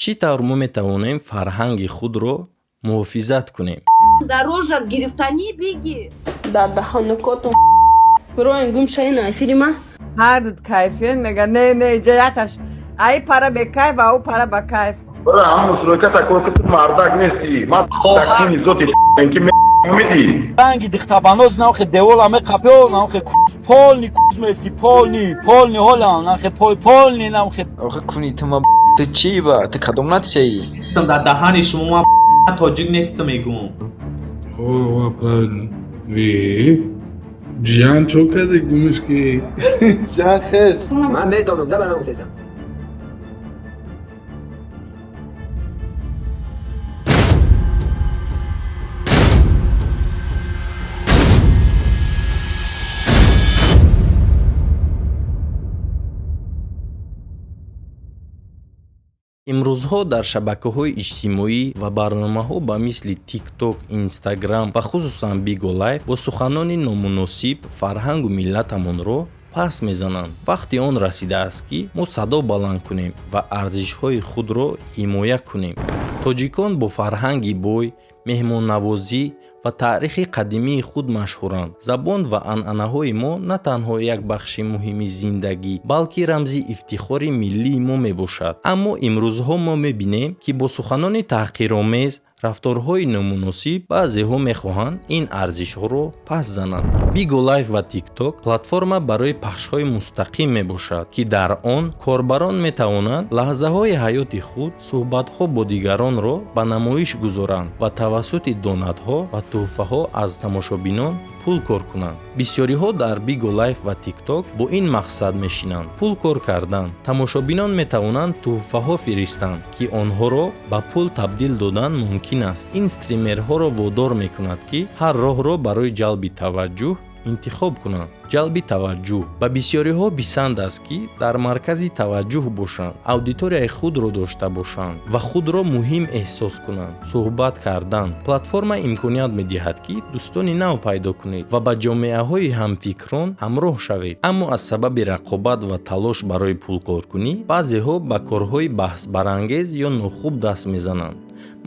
Чӣ тавр мо метавонем фарҳанги худро муҳофизат кунем? Дорожа гирифтанӣ биги. Дар даҳонукотон бироин, гум шаина эфири ма. Ҳар кайфият мега, не, не, ҷаяташ ай пара бекайф, а ӯ пара ба кайф. Бара ҳамун сроката кор, ки ту мардак нестӣ. Ман таксини зоти ки мемедӣ. Ранги дихтабаноз нахе девола меқапё, нахе полный куз меси, полный, полный ҳола нахе полный нахе. Охе, куни ту ма, ту чӣ ба ту кадом нацияӣ? Дар даҳани шумо ман тоҷик нестам, мегӯм. О, правильно. Ви ҷиян чо кардӣ, гумиш ки? Ҷиян хес. Ман медонам, да, барам гуфтесам. Имрӯзҳо дар шабакаҳои иҷтимоӣ ва барномаҳо ба мисли Тикток, Инстаграм ва хусусан Биго Лайф бо суханони номуносиб фарҳангу миллатамонро пас мезананд. Вақти он расидааст, ки мо садо баланд кунем ва арзишҳои худро ҳимоя кунем. Тоҷикон бо фарҳанги бой, меҳмоннавозӣ ва таърихи қадимии худ машҳуранд. Забон ва анъанаҳои мо на танҳо як бахши муҳими зиндагӣ, балки рамзи ифтихори миллии мо мебошад. Аммо имрӯзҳо мо мебинем, ки бо суханони таҳқиромез, рафторҳои номуносиб баъзеҳо мехоҳанд ин арзишҳоро пас зананд. Биго Лайф ва Тикток платформа барои пахшҳои мустақим мебошад, ки дар он корбарон метавонанд лаҳзаҳои ҳаёти худ, суҳбатҳо бо дигаронро ба намоиш гузоранд ва тавассути донатҳо ва тӯҳфаҳо аз тамошобинон пул кор кунанд. Бисёриҳо дар Биго Лайф ва Тикток бо ин мақсад мешинанд: пул кор кардан. Тамошобинон метавонанд тӯҳфаҳо фиристанд, ки онҳоро ба пул табдил додан мумкин аст. Ин стримерҳоро водор мекунад, ки ҳар роҳро барои ҷалби таваҷҷӯҳ интихоб кунанд. Ҷалби таваҷҷӯҳ ба бисёриҳо писанд аст, ки дар маркази таваҷҷӯҳ бошанд, аудиторияи худро дошта бошанд ва худро муҳим эҳсос кунанд. Суҳбат кардан. Платформа имконият медиҳад, ки дӯстони нав пайдо кунед ва ба ҷомеаҳои ҳамфикрон ҳамроҳ шавед. Аммо аз сабаби рақобат ва талош барои пулкоркунӣ баъзеҳо ба корҳои баҳсбарангез ё нохуб даст мезананд.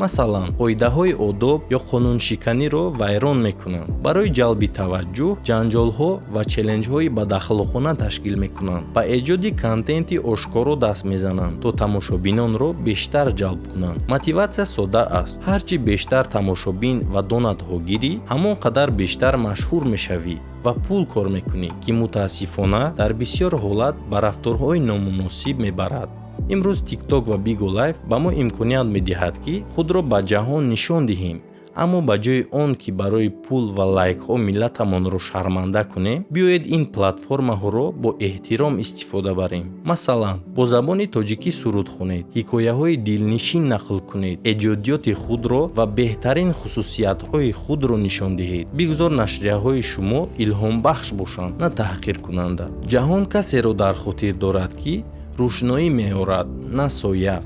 Масалан, қоидаҳои одоб ё қонуншиканиро вайрон мекунанд, барои ҷалби таваҷҷӯҳ ҷанҷолҳо ва челленҷҳои бадахлоқона ташкил мекунанд, ба эҷоди контенти ошкоро даст мезананд, то тамошобинонро бештар ҷалб кунанд. Мотиватсия содда аст: ҳар чӣ бештар тамошобин ва донатҳо гирӣ, ҳамон қадар бештар машҳур мешавӣ ва пул кор мекунӣ, ки мутаассифона дар бисёр ҳолат ба рафторҳои номуносиб мебарад. Имрӯз Тикток ва Биго Лайф ба мо имконият медиҳад, ки худро ба ҷаҳон нишон диҳем. Аммо ба ҷои он ки барои пул ва лайкҳо миллатамонро шарманда кунем, биёед ин платформаҳоро бо эҳтиром истифода барем. Масалан, бо забони тоҷикӣ суруд хонед, ҳикояҳои дилнишин нақл кунед, эҷодиёти худро ва беҳтарин хусусиятҳои худро нишон диҳед. Бигзор нашрияҳои шумо илҳомбахш бошанд, на таҳқиркунанда. Ҷаҳон касеро дар хотир дорад, ки рӯшноӣ меорад, на соя.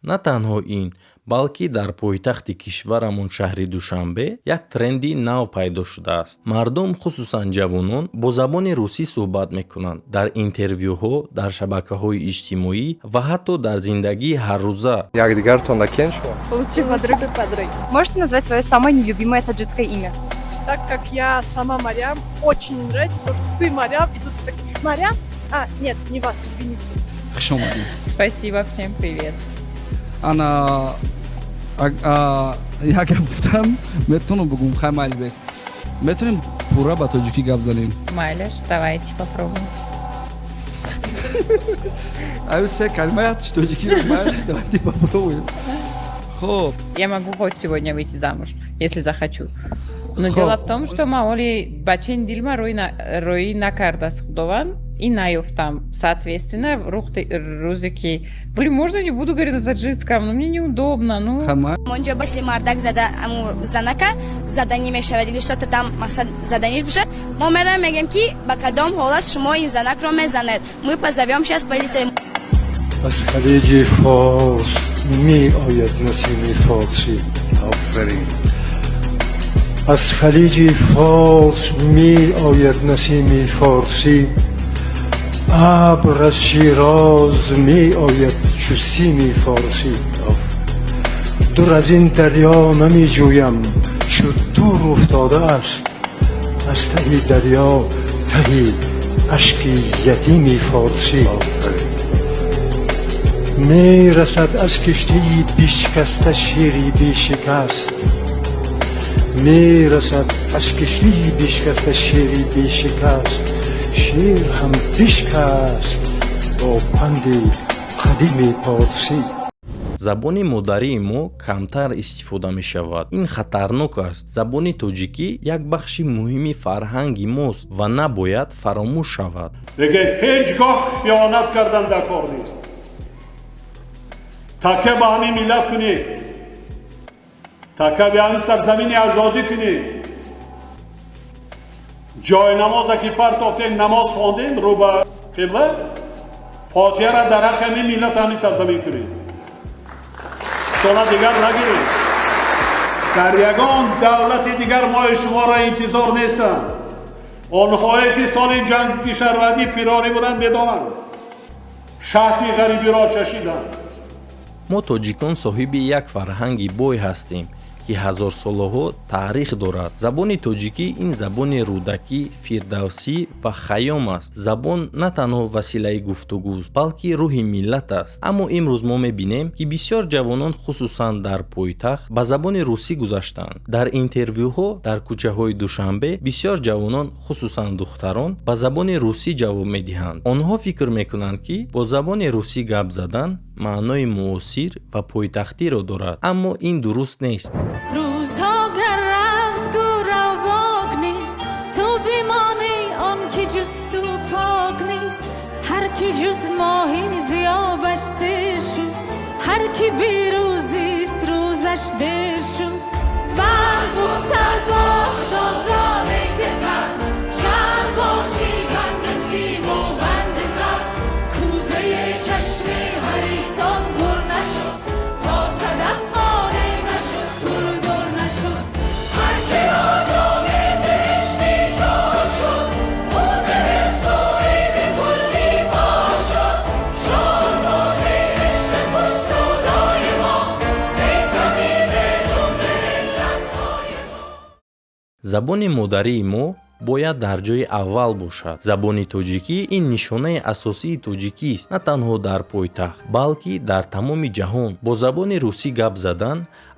На танҳо ин, балки дар пойтахти кишварамон, шаҳри Душанбе, як тренди нав пайдо шудааст. Мардум, хусусан ҷавонон, бо забони русӣ суҳбат мекунанд дар интервюҳо, дар шабакаҳои иҷтимоӣ ва ҳатто дар зиндагии ҳаррӯза. Якдигартон накен шумо? Лучшие подруги подруги. Можете назвать свое самое нелюбимое таджикское имя? Так как я сама Марьям, очень не нравится то, что ты Марьям, и тут все так: Марьям? А, нет, не вас, извините. Хуш омадед. Спасибо, всем привет. Ана, як гап гуфтам, метавонам бугум? Хай, майли, бест, метавонем пурра ба тоҷикӣ гап занем? Майлаш, давайте попробуем. Аю се калима ятш тоҷикӣ. Майлаш, давайте попробуем. Хоб. Я могу хоть сегодня выйти замуж, если захочу. Но дело в том, что ма оли бачин дилма рӯи накардааст Худованд и наёфтам. Соответственно, рӯзе ки... Блин, можно не буду говорить на таджикском, но мне неудобно, ну. Онҷо баси мардак зада, аму занака заданӣ мешавад или что-то там, мақсад заданиш бошад, мо меравем, мегем, ки ба кадом ҳолат шумо ин занакро мезанед, мы позовем сейчас полицию. Аз халиҷи Форс ми ояд насими форсӣ. Офарин. Аз халиҷи Форс ми ояд насими форсӣ. ابر از شیراز می آید چو سیمی فارسی. در از این دریا نمی جویم چو دور افتاده است از ته دریا تهی اشک یتیمی فارسی. می رسد از کشتی بشکسته شیری بی شکست، می رسد از کشتی بشکسته شیری بی شکست، شیر هم بشکست با پند قدیم پارسی. Забони модарии мо камтар истифода мешавад. Ин хатарнок аст. Забони тоҷикӣ як бахши муҳими фарҳанги мост ва набояд фаромӯш шавад. Лекин ҳеҷ гоҳ хиёнат кардан дар кор нест. Такя ба ҳамин миллат кунед, такя ба ҳамин сарзамини аҷдодӣ кунед. Ҷои намоза ки партофтем, намоз хондем рӯ ба қибла, фотиҳара дар ҳаққи ҳамин миллат, ҳамин сарзамин кунед, шона дигар нагиред. Дар ягон давлати дигар мои шуморо интизор нестанд. Онҳое ки соли ҷанги шаҳрвандӣ фирорӣ буданд, медонанд, шаҳди ғарибиро чашиданд. Мо тоҷикон соҳиби як фарҳанги бой ҳастем, ки ҳазорсолаҳо таърих дорад. Забони тоҷикӣ ин забони Рӯдакӣ, Фирдавсӣ ва Хайём аст. Забон на танҳо василаи гуфтугӯст, балки рӯҳи миллат аст. Аммо имрӯз мо мебинем, ки бисёр ҷавонон, хусусан дар пойтахт, ба забони русӣ гузаштанд. Дар интервюҳо дар кӯчаҳои Душанбе бисёр ҷавонон, хусусан духтарон, ба забони русӣ ҷавоб медиҳанд. Онҳо фикр мекунанд, ки бо забони русӣ гап задан маънои муосир ва пойтахтиро дорад, аммо ин дуруст нест. Рӯзҳо гар рафт, гӯрав бок нест, ту бимонӣ, он ки ҷуз ту пок нест. Ҳар ки ҷуз моҳӣ зиёбаш сер шуд, ҳар ки берӯзист, рӯзаш дер шуд. Банд бусал бош, озоде писар, чанд бошӣ банди симу банди зар. Кӯзаи чашми ҳарисон пур нашуд, то садаф қонеъ нашуд, пурдур нашуд. Ҳар ки ро ҷоми зиҳишти чор шуд, ӯ зи ҳирсу айби куллӣ пок шуд. Шод боши, ишқи хушсудои мо, эй табиби ҷумла иллатҳои мо. Забони модарии мо бояд дар ҷои аввал бошад. Забони тоҷикӣ ин нишонаи асосии тоҷикист, на танҳо дар пойтахт, балки дар тамоми ҷаҳон. Бо забони русӣ гап задан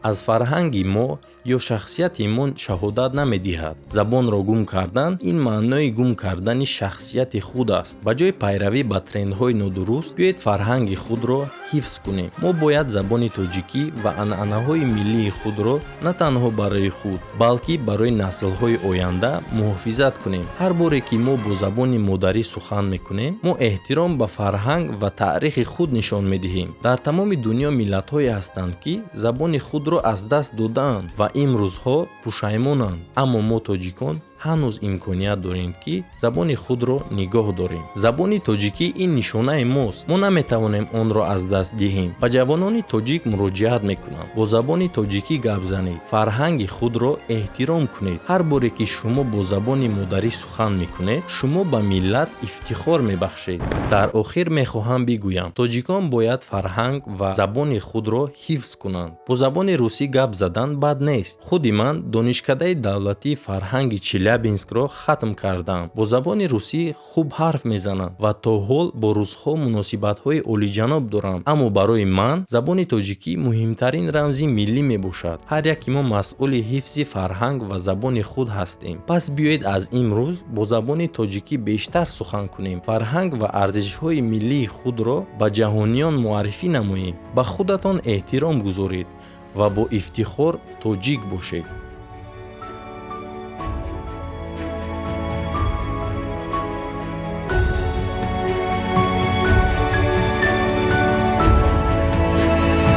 аз фарҳанги мо ё шахсияти мо шаҳодат намедиҳад. Забонро гум кардан ин маънои гум кардани шахсияти худ аст. Ба ҷои пайравӣ ба трендҳои нодуруст, биёед фарҳанги худро ҳифз кунем. Мо бояд забони тоҷикӣ ва анъанаҳои миллии худро на танҳо барои худ, балки барои наслҳои оянда муҳофизат кунем. Ҳар боре ки мо бо забони модарӣ сухан мекунем, мо эҳтиром ба фарҳанг ва таърихи худ нишон медиҳем. Дар тамоми дунё миллатҳое ҳастанд, ки забони худро аз даст додаанд ва имрӯзҳо пушаймонанд, аммо мо тоҷикон ҳанӯз имконият дорем, ки забони худро нигоҳ дорем. Забони тоҷикӣ ин нишонаи мост, мо наметавонем онро аз даст диҳем. Ба ҷавонони тоҷик муроҷиат мекунам: бо забони тоҷикӣ гап занед, фарҳанги худро эҳтиром кунед. Ҳар боре ки шумо бо забони модарӣ сухан мекунед, шумо ба миллат ифтихор мебахшед. Дар охир мехоҳам бигӯям: тоҷикон бояд фарҳанг ва забони худро ҳифз кунанд. Бо забони русӣ гап задан бад нест. Худи ман Донишкадаи давлатии фарҳанги Челябинскро хатм кардам, бо забони русӣ хуб ҳарф мезанам ва то ҳол бо русҳо муносибатҳои олиҷаноб дорам, аммо барои ман забони тоҷикӣ муҳимтарин рамзи миллӣ мебошад. Ҳар яки мо масъули ҳифзи фарҳанг ва забони худ ҳастем. Пас биёед аз имрӯз бо забони тоҷикӣ бештар сухан кунем, фарҳанг ва арзишҳои миллии худро ба ҷаҳониён муаррифӣ намоем. Ба худатон эҳтиром гузоред ва бо ифтихор тоҷик бошед.